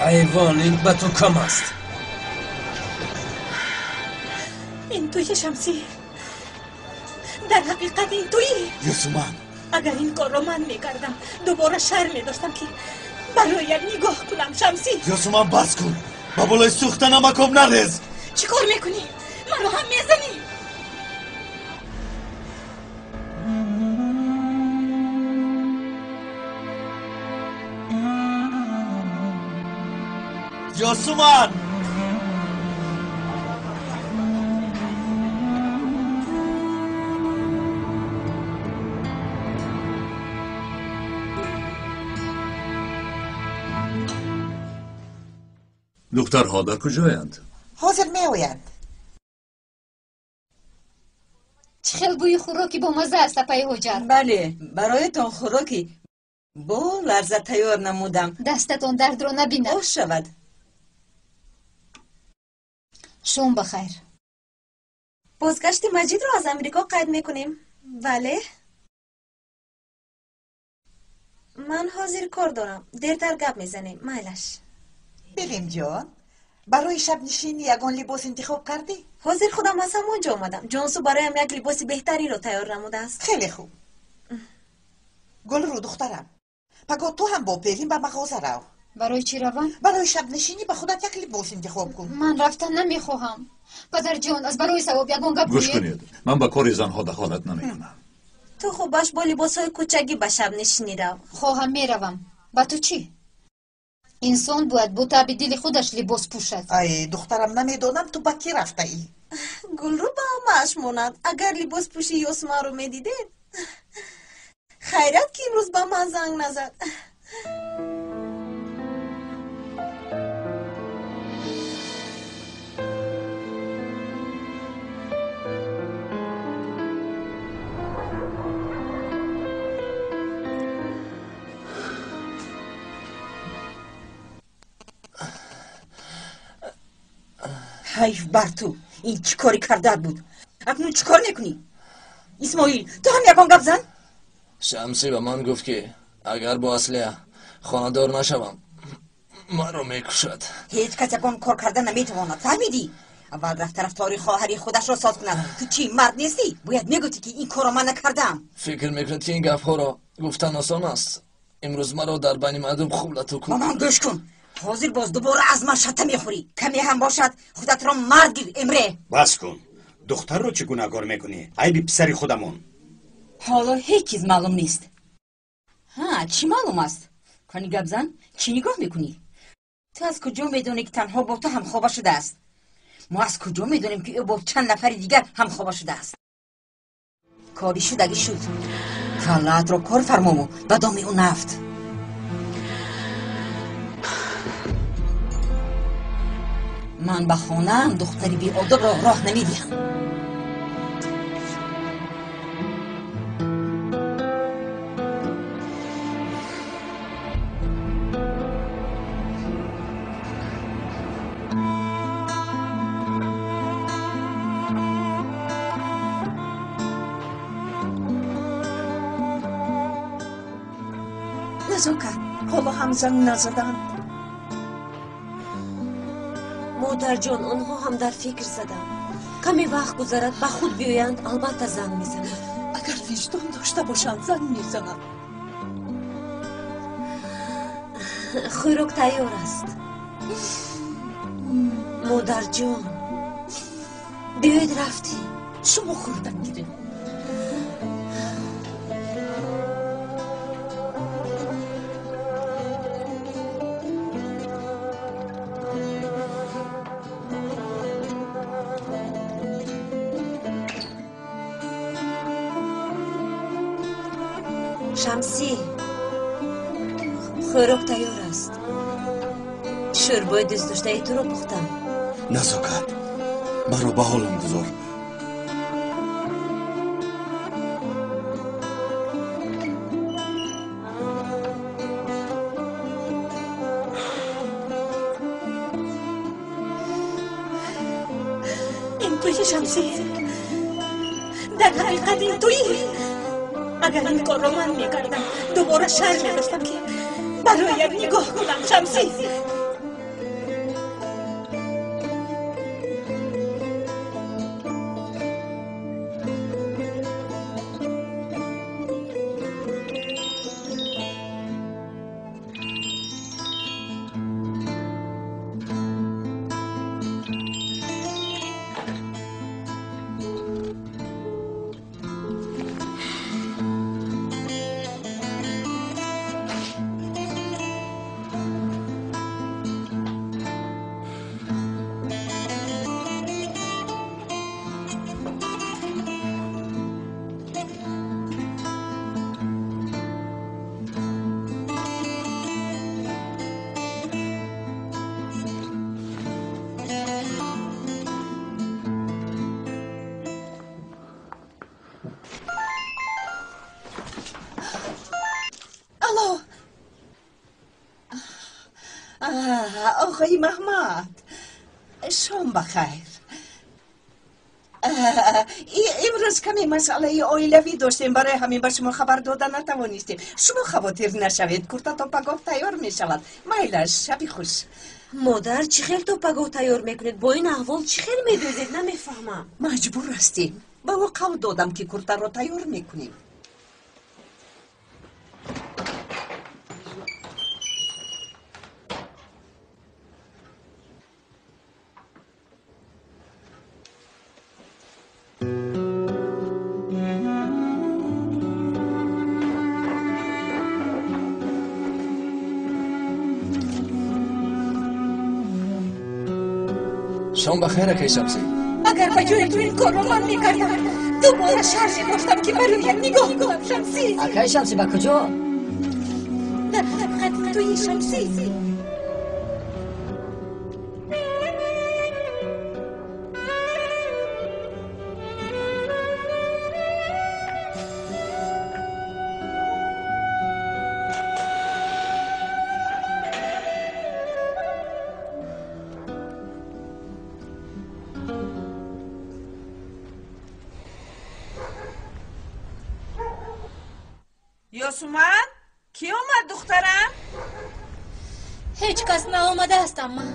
S12: Ҳайвон, ин ба ту кам аст.
S9: Ин туи, Шамсӣ. Дар ҳақиқат ин туӣ.
S3: Ёсуман.
S9: Агар ин корро ман мекардам, дубора шарм медоштам ки бароят нигоҳ кунам, Шамсӣ.
S3: Ёсуман, бас кун. Ба болои сӯхта намакоб нарез.
S9: Чӣ кор мекунӣ? Маро ҳам мезанӣ.
S3: Ёсуман!
S10: Духтарҳо дар куҷоянд?
S2: Ҳозир меоянд.
S6: Чӣ хел бӯи хӯроки бомазза аст, апаи Ҳоҷар.
S13: Бале, бароятон хӯроки бо ларза тайёр намудам.
S6: Дастатон дардро набинад.
S13: Ош шавад.
S6: Шом ба хайр.
S8: Бозгашти Маҷидро аз Амрико қайд мекунем. Бале, ман ҳозир кор дорам. Дертар гап мезанем. Майлаш.
S2: Белимҷон, барои шабнишинӣ ягон либос интихоб кардӣ?
S8: Ҳозир худам аз ҳамон ҷо омадам. Ҷонсу бароям як либоси беҳтаринро тайёр намудааст.
S2: Хеле хуб. Гулрӯ, духтарам, пагоҳ ту ҳам бо Пелин ба мағоза рав.
S6: Барои чӣ равам?
S2: Барои шабнишинӣ ба худат як либос интихоб кун.
S6: Ман рафтан намехоҳам. Падарҷон, аз барои савоб ягон гап
S10: гӯш кунед. Ман ба кори занҳо дахолат намекунам.
S8: Ту хубаш бо либосҳои кӯчагӣ ба шабнишинӣ рав.
S6: Хоҳам, меравам. Ба ту чӣ? Инсон бояд бо таъби дили худаш либос пӯшад.
S2: Ай, духтарам, намедонам ту ба кӣ рафтаӣ.
S8: Гулрӯ ба ҳамааш монанд. Агар либоспӯши Ёсуманро медидед, хайрат ки имрӯз ба ман занг назад.
S9: Ҳайф бар ту, ин чӣ кори кардаат буд? Акнун чӣ кор мекунӣ? Исмоил, ту ҳам ягон гап зан.
S14: Шамсӣ ба ман гуфт, ки агар бо Аслия хонадор нашавам, маро мекушад.
S9: Ҳеҷ кас ягон кор карда наметавонад, фаҳмидӣ? Аввал рафта рафтори хоҳари худашро соз кунад. Ту чӣ, мард нестӣ? Бояд мегуфтӣ, ки ин корро ман накардаам.
S14: Фикр мекунед, ки ин гапҳоро гуфтан осон аст? Имрӯз маро дар байни мардум хуб лату кун.
S9: Ба ман гӯш кун. Ҳозир боз дубора аз ман шата мехӯрӣ. Каме ҳам бошад, худатро мард гир, Эмре.
S4: Бас кун. Духтарро чӣ гунаҳгор мекунӣ? Айби писари худамон.
S9: Ҳоло ҳеҷ чиз маълум нест. Ҳа, чӣ маълум аст? Кани гап зан, чӣ нигоҳ мекунӣ? Ту аз куҷо медонӣ, ки танҳо бо ту ҳамхоба шудааст? Мо аз куҷо медонем, ки ӯ бо чанд нафари дигар ҳамхоба шудааст? Кори шудагӣ шуд. Каллаатро кор фармову ба доми ӯ нафт. Ман ба хонаам духтари беодобро роҳ намедиҳам.
S2: Назокат, ҳоло ҳам занг назаданд.
S8: Модарҷон, онҳо ҳам дар фикр заданд. Каме вақт гузарад, ба худ биёянд, албатта занг мезананд.
S2: Агар виҷдон дошта бошанд, занг мезананд.
S8: Хӯрок тайёр аст. Модарҷон, биёед рафтем.
S2: Шумо хӯрдан гиред.
S8: Шамсӣ, хӯрок тайёр аст. Шӯрбои дӯстдоштаи туро пухтам.
S3: Назокат, маро ба ҳолам гузор.
S9: Шамсӣ, дар ҳақиқат ин туӣ. Агар ин корро ман мекардам, дубора шарм медоштам, ки бароят нигоҳ кунам. Шамсӣ,
S2: آقای محمد، شام بخیر. امروز کمی مسئله оилавӣ доштем، барои ҳамин ба шумо хабар дода натавонистем. Шумо хавотир нашавед، курта то пагоҳ тайёр мешавад. Майлаш، шаби хуш.
S15: Модар، чӣ хел то пагоҳ тайёр мекунед? Бо ин аҳвол чӣ хел медӯзед؟ Намефаҳмам.
S2: Маҷбур ҳастем. Ба ӯ қавл додам، ки куртаро тайёр мекунем.
S14: Шом бахайр، акай Шамсӣ.
S9: Агар ба ҷои ту ин корро ман мекардам، дубора шарм медоштам، ки бароят нигоҳ кунам. Шамсӣ.
S16: Акай Шамсӣ، ба куҷо?
S9: Дар ҳақиқат туи، Шамсӣ.
S13: Ёсуман، кӣ омад، духтарам?
S1: Ҳеҷ кас наомадааст، амма.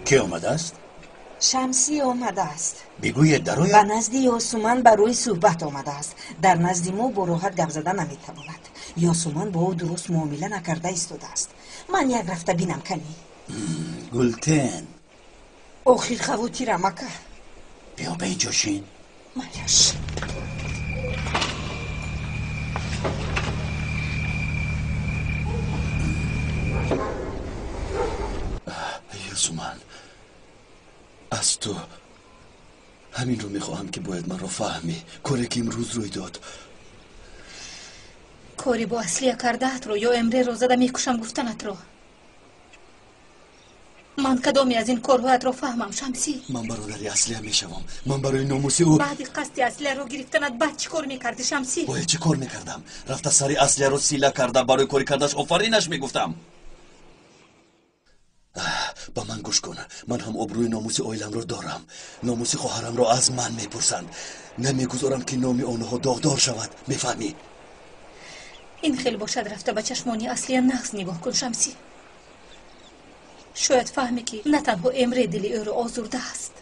S7: Кӣ омадааст?
S13: Шамсӣ омадааст.
S7: Бигӯед дарояд.
S13: Ба назди Ёсуман барои суҳбат омадааст. Дар назди мо бо роҳат гап зада наметавонад. Ёсуман бо ӯ дуруст муомила накарда истодааст. Ман як рафта бинам канӣ.
S7: Гултен.
S13: Охир хавотирам، ака.
S7: Биё، ба инҷо шин.
S13: Маяш.
S3: Ёсуман، аз ту ҳаминро мехоҳам، ки бояд маро фаҳмӣ. Коре ки имрӯз рӯй дод.
S1: Кори бо Аслия кардаатро ё Эмреро зада мекушам гуфтанатро، ман кадоме аз ин корҳоятро фаҳмам، Шамсӣ?
S3: Ман бародари Аслия мешавам. Ман барои номуси ӯ.
S1: Баъди қасди Аслияро гирифтанат баъд чӣ кор мекардӣ، Шамсӣ?
S3: Бояд чӣ кор мекардам? Рафта сари Аслияро сила карда، барои кори кардаш офаринаш мегуфтам. Ба ман гӯш кун. Ман ҳам обрӯи номуси оиламро дорам. Номуси хоҳарамро аз ман мепурсанд. Намегузорам، ки номи онҳо доғдор шавад، мефаҳмӣ?
S1: Ин хел бошад، рафта ба чашмони Аслия нағз нигоҳ кун، Шамсӣ. Шояд фаҳме، ки на танҳо Эмре дили ӯро озурдааст.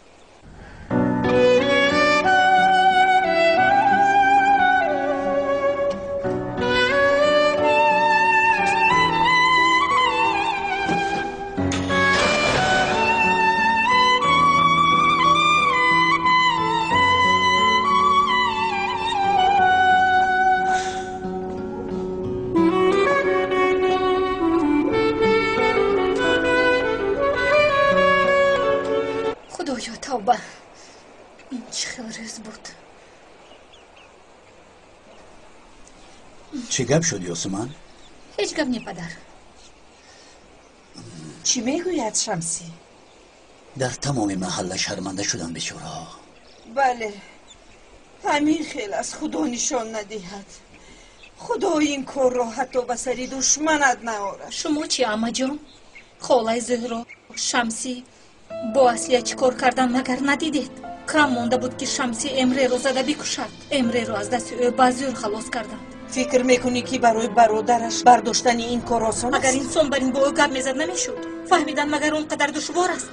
S1: Худоё، тавба! Ин чӣ хел рӯз буд?
S7: Чӣ гап шуд، Ёсуман?
S1: Ҳеҷ гап не، падар.
S13: Чӣ мегӯяд Шамсӣ?
S7: Дар тамоми маҳалла шарманда шудам бечораҳо.
S9: Бале, ҳамин хел аз Худо нишон надиҳад. Худо ин корро ҳатто ба сари душманат наорад.
S1: Шумо чӣ, аммаҷон? Холаи Зуҳро, Шамсӣ бо Аслия чӣ кор кардан магар надидед? Кам монда буд, ки Шамсӣ Эмреро зада бикушад. Эмреро аз дасти ӯ ба зӯр халос карданд.
S13: Фикр мекунӣ, ки барои бародараш бардоштани ин кор осон аст?
S1: Агар инсон бар ин бо ӯ гап мезад, намешуд. Фаҳмидан магар он қадар душвор аст?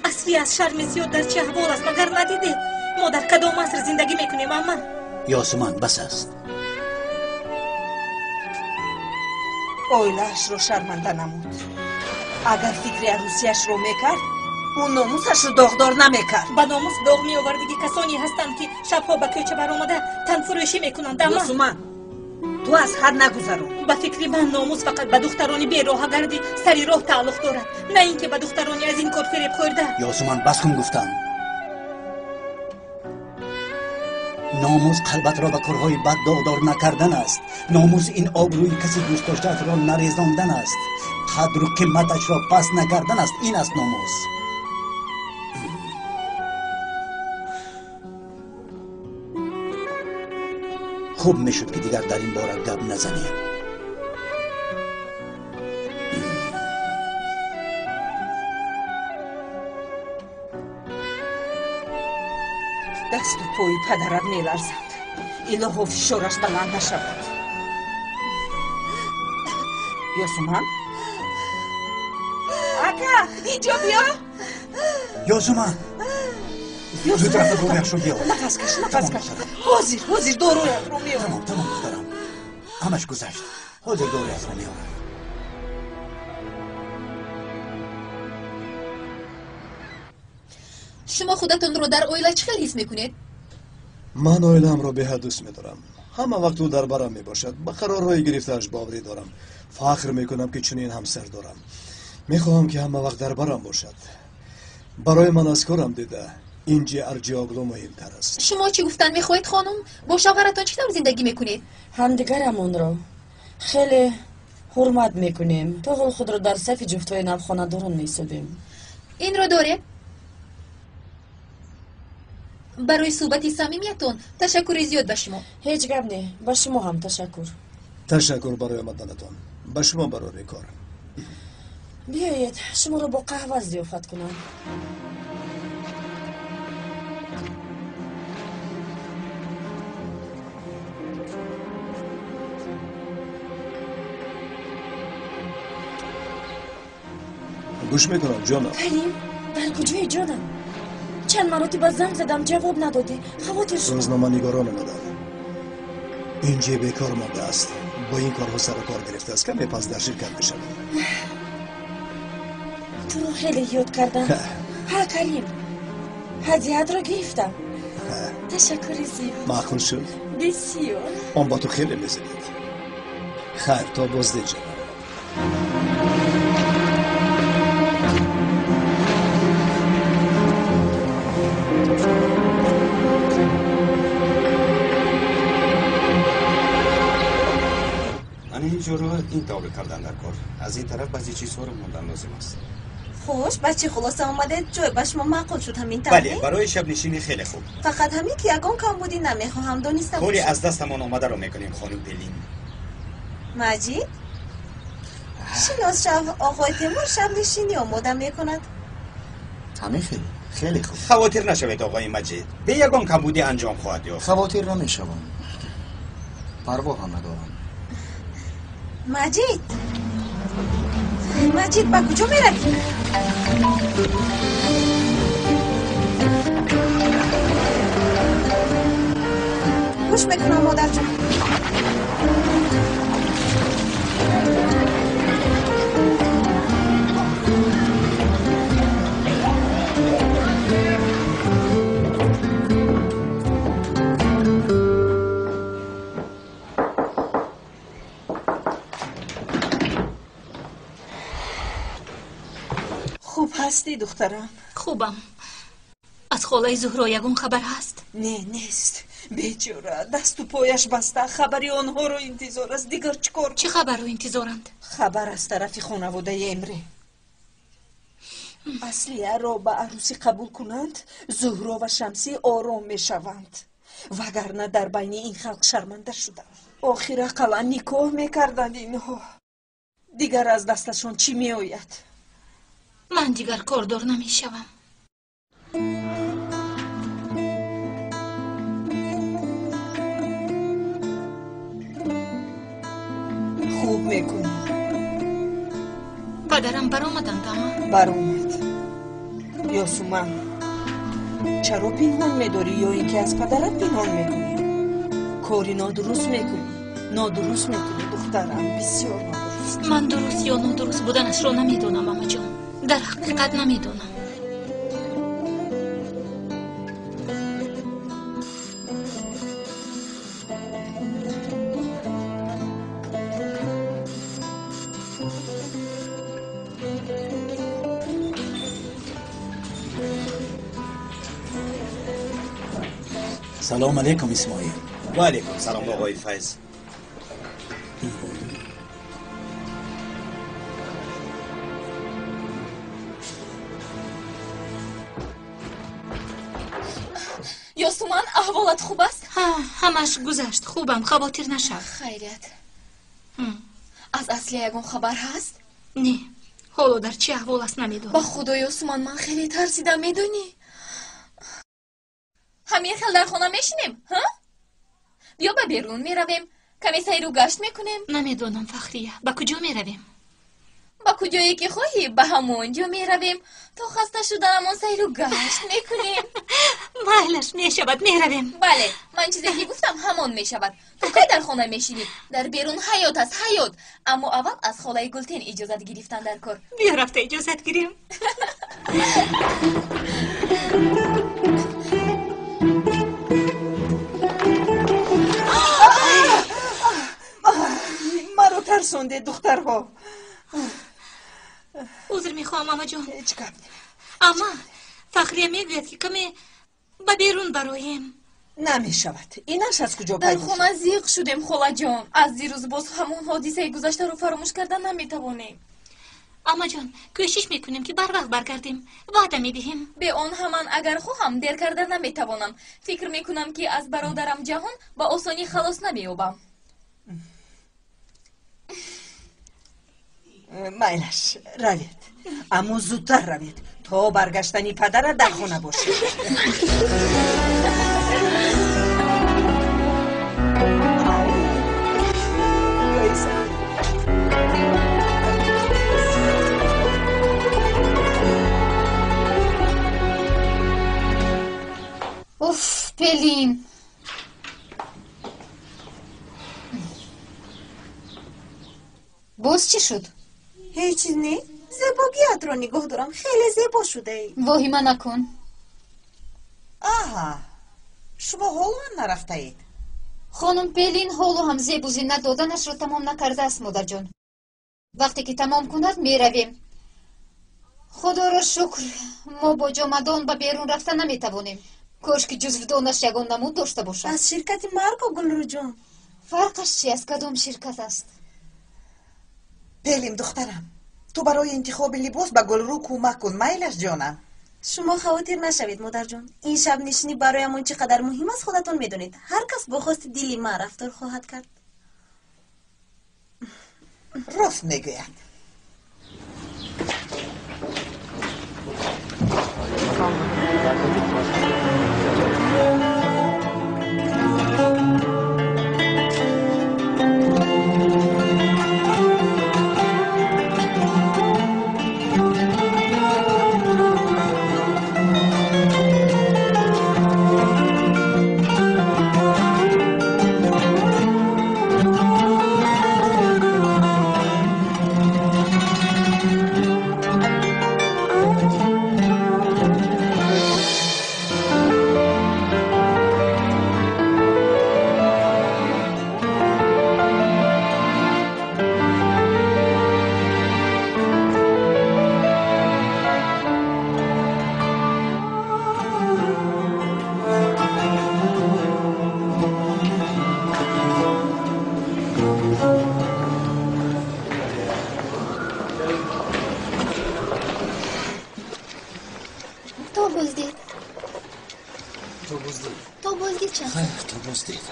S1: Аслия аз шарми зиёд дар чӣ аҳвол аст, магар надидед? Мо дар кадом аср зиндагӣ мекунем, амма?
S7: Ёсуман, бас аст.
S13: Оилаашро шарманда намуд. Агар фикри арӯсияшро мекард, ӯ номусашро доғдор намекард.
S1: Ба номус доғ меовардагӣ касоне ҳастанд, ки шабҳо ба кӯча баромада танфурӯшӣ мекунанд, амма.
S13: Ёсуман, ту аз ҳад нагузарон.
S1: Ба фикри ман номус фақат ба духтарони бероҳагарди сари роҳ тааллуқ дорад, на ин ки ба духтарони аз ин кор фиреб хӯрда.
S7: Ёсуман, бас кун гуфтам. Номус қалбатро ба корҳои бад доғдор накардан аст. Номус ин обрӯи каси дӯстдоштаатро нарезондан аст, қадру қиматашро паст накардан аст. Ин аст номус. Хуб мешуд, ки дигар дар ин бора гап назанем.
S13: Дасту пои падарат меларзанд. Илоҳо, фишораш баланд нашавад. Ёсуман, ака, инҷо биё.
S7: Ёсуман, зуд рафта доруяшро биёр.
S13: Нафас каш, нафас каш. Ҳозир, ҳозир доруятро меорам.
S7: Тамом, тамом, духтарам, ҳамаш гузашт. Ҳозир доруятро меорам.
S1: Шумо худатонро дар оила чӣ хел ҳис мекунед?
S5: Ман оилаамро беҳад дӯст медорам. Ҳама вақт ӯ дар барам мебошад. Ба қарорҳои гирифтааш боварӣ дорам. Фахр мекунам, ки чунин ҳамсар дорам. Мехоҳам, ки ҳама вақт дар барам бошад. Барои ман аз корам дида инҷи Арҷиоглу муҳимтар аст.
S1: Шумо чӣ гуфтан мехоҳед, хонум? Бо шавҳаратон чӣ тавр зиндагӣ мекунед?
S11: Ҳамдигарамонро хеле ҳурмат мекунем. То ҳол худро дар сафи ҷуфтҳои навхонадорон меҳисобем.
S1: Инро доред? Барои суҳбати самимиятон ташаккури зиёд ба шумо.
S11: Ҳеҷ гап не, ба шумо ҳам ташаккур.
S5: Ташаккур барои омаданатон. Ба шумо барори кор.
S11: Биёед, шуморо бо қаҳва зиёфат кунам.
S5: Гӯш мекунам, ҷонам.
S11: Карим, дар куҷои, ҷонам? Чанд маротиба занг задам, ҷавоб надодӣ, хавотир шудам.
S5: Рӯзноманигорон омаданд. Инҷе бекор мондааст, бо ин корҳо сару кор гирифтааст. Каме пас дар ширкат мешавад.
S11: Туро хеле ёд кардам. Ҳа, Карим, ҳадиятро гирифтам, ташаккури зиёд.
S5: Маъқул шуд?
S11: Бисёр.
S5: Он ба ту хеле мезебад. Хайр, то боздид, ҷонам.
S4: Ана ин ҷоро ин тавр кардан дар кор. Аз ин тараф баъзе чизҳоро мондан лозим аст.
S8: Хуш, ба чӣ хулоса омадед? Ҷой ба шумо маъқул шуд, ҳамин тавр?
S4: Бале, барои шабнишинӣ хеле хуб.
S8: Фақат ҳамин ки ягон камбудӣ намехоҳам дониста.
S4: Кори аз дастамон омадаро мекунем, хонум Пелин.
S8: Маҷид, шинос шав, оғои Темур шабнишинӣ омода мекунад.
S3: Ҳамин хел, хеле хуб.
S4: Хавотир нашавед, оғои Маҷид, бе ягон камбудӣ анҷом хоҳад ёфт.
S3: Хавотир намешавам, парво ҳам надорам.
S8: Маҷид, Маҷид, ба куҷо меравӣ? Гӯш мекунам, модарҷон.
S13: Хуб ҳастӣ, духтарам?
S1: Хубам. Аз холаи Зуҳро ягон хабар ҳаст?
S13: Не, нест. Бечора, дасту пояш баста, хабари онҳоро интизор аст. Дигар чӣ кор?
S1: Чӣ хабарро интизоранд?
S13: Хабар аз тарафи хонаводаи Эмре. Аслияро ба арӯсӣ қабул кунанд, Зуҳро ва Шамсӣ ором мешаванд, вагарна дар байни ин халқ шарманда шудам. Охир ақаллан никоҳ мекарданд инҳо. Дигар аз дасташон чӣ меояд?
S1: Ман дигар кордор намешавам.
S13: Хуб мекунӣ.
S1: Падарам баромаданд, ама?
S13: Баромад. Ёсуман, чаро пинҳон медорӣ ё ин ки аз падарат пинҳон мекунӣ? Кори нодуруст мекунӣ. Нодуруст мекунӣ, духтарам, бисёр нодуруст.
S1: Ман дуруст ё нодуруст буданашро намедонам, амаҷон. Дар ҳақиқат намедонам.
S7: Салом алейкум, Исмоил.
S4: Ва алейкум салом, оғои Файз.
S1: Ёсуман, аҳволат хуб аст? Ҳа, ҳамаш гузашт. Хубам, хавотир нашав. Хайрият. Аз Аслия ягон хабар ҳаст? Не, ҳоло дар чӣ аҳвол аст намедонам. Ба худо, Ёсуман, ман хеле тарсидам, медонӣ? Ҳамин хел дар хона мешинем, ҳа? Биё ба берун меравем, каме сайру гашт мекунем. Намедонам, Фахрия, ба куҷо меравем? Ба куҷое ки хоҳӣ, ба ҳамон ҷо меравем. То хаста шуданамон сайру гашт мекунем. Майлаш, мешавад, меравем. Бале, ман чизе ки гуфтам ҳамон мешавад. Ту кай дар хона мешинӣ? Дар берун ҳаёт аст, ҳаёт. Аммо аввал аз холаи Гултен иҷозат гирифтан дар кор. Биё рафта иҷозат гирем.
S13: Маро тарсонде, духтарҳо.
S1: Узр мехоҳам, амаҷон.
S13: Ҳеҷ гап не.
S1: Ама, Фахрия мегӯяд, ки каме ба берун бароем.
S13: Намешавад. Инаш аз куҷо
S1: пайдо шуд? Дар хона зиқ шудем, холаҷон. Аз дирӯз боз ҳамон ҳодисаи гузаштаро фаромӯш карда наметавонем. Амаҷон, кӯшиш мекунем, ки барвақт баргардем. Ваъда медиҳем. Бе он ҳаман агар хоҳам, дер карда наметавонам. Фикр мекунам, ки аз бародарам Ҷаҳон ба осонӣ халос намеёбам.
S13: Майлаш, равед. Аммо зудтар равед, то баргаштани падарат дар хона бошед.
S6: Уф, Пелин. Боз чӣ шуд?
S8: Ҳеҷ чиз не. Зебогиятро нигоҳ дорам. Хеле зебо шудаӣ.
S6: Воҳима накун.
S16: Аҳа, шумо ҳоло ҳам нарафтаед?
S6: Хонум Пелин ҳоло ҳам зебу зинат доданашро тамом накардааст, модарҷон. Вақте ки тамом кунад, меравем. Худоро шукр, мо бо ҷомадон ба берун рафта наметавонем. Кош ки ҷузвдонаш ягон намуд дошта бошад.
S8: Аз ширкати Марко, Гулрӯҷон.
S6: Фарқаш чи? Аз кадом ширкат аст?
S16: Пелим, духтарам, ту барои интихоби либос ба Гулрӯ кӯмак кун, майлаш, ҷонам.
S8: Шумо хавотир нашавед, модарҷон. Ин шабнишинӣ бароямон чӣ қадар муҳим аст, худатон медонед. Ҳар кас бо хости дили ман рафтор хоҳад кард.
S16: Рост мегӯяд.
S1: То боздид.
S12: То боздид.
S1: То боздид, Шамсӣ.
S3: Хайр, то боздид.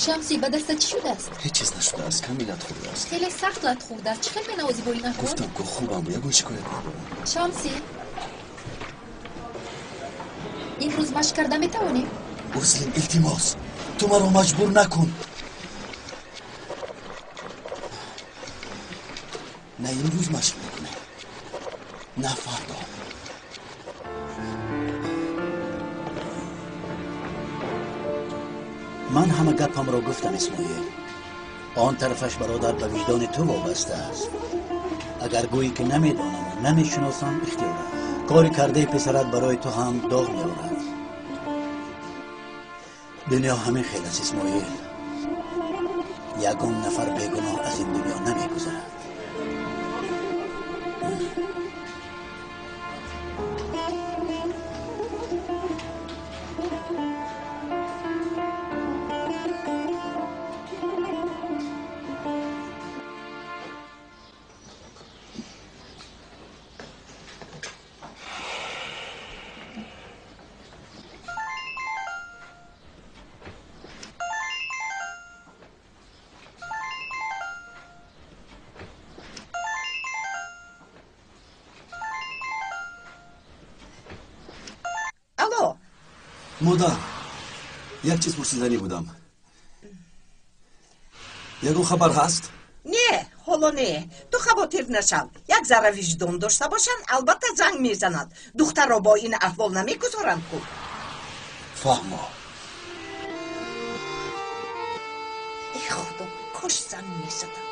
S1: Шамсӣ, ба дастат чӣ шудааст?
S3: Ҳеҷ чиз нашудааст, ками лат хӯрдааст.
S1: Хеле сахт лат хӯрдааст. Чӣ хел менавозӣ бо ин аҳвол?
S3: Гуфтам ку хубам, ягон шикоят надорам.
S1: Шамсӣ, имрӯз машқ карда метавонӣ?
S3: Узлим, илтимос, ту маро маҷбур накун. На имрӯз машқ мекунем, на фардо.
S7: Ман ҳама гапамро гуфтам, Исмоил. Он тарафаш, бародар, ба виҷдони ту вобаста аст. Агар гӯӣ ки намедонаму намешиносам, ихтиёр аст. Кори кардаи писарат барои ту ҳам доғ меорад. Дунё ҳамин хел аст, Исмоил. Ягон нафар бегуноҳ аз ин дунё намегузарад.
S3: Модар, як чиз пурсиданӣ будам. Ягон хабар ҳаст?
S2: Не, ҳоло не. Ту хавотир нашав. Як зарра виҷдон дошта бошанд, албатта занг мезанад. Духтарро бо ин аҳвол намегузоранд ку.
S3: Фаҳмо.
S2: Э худо, кош занг мезаданд.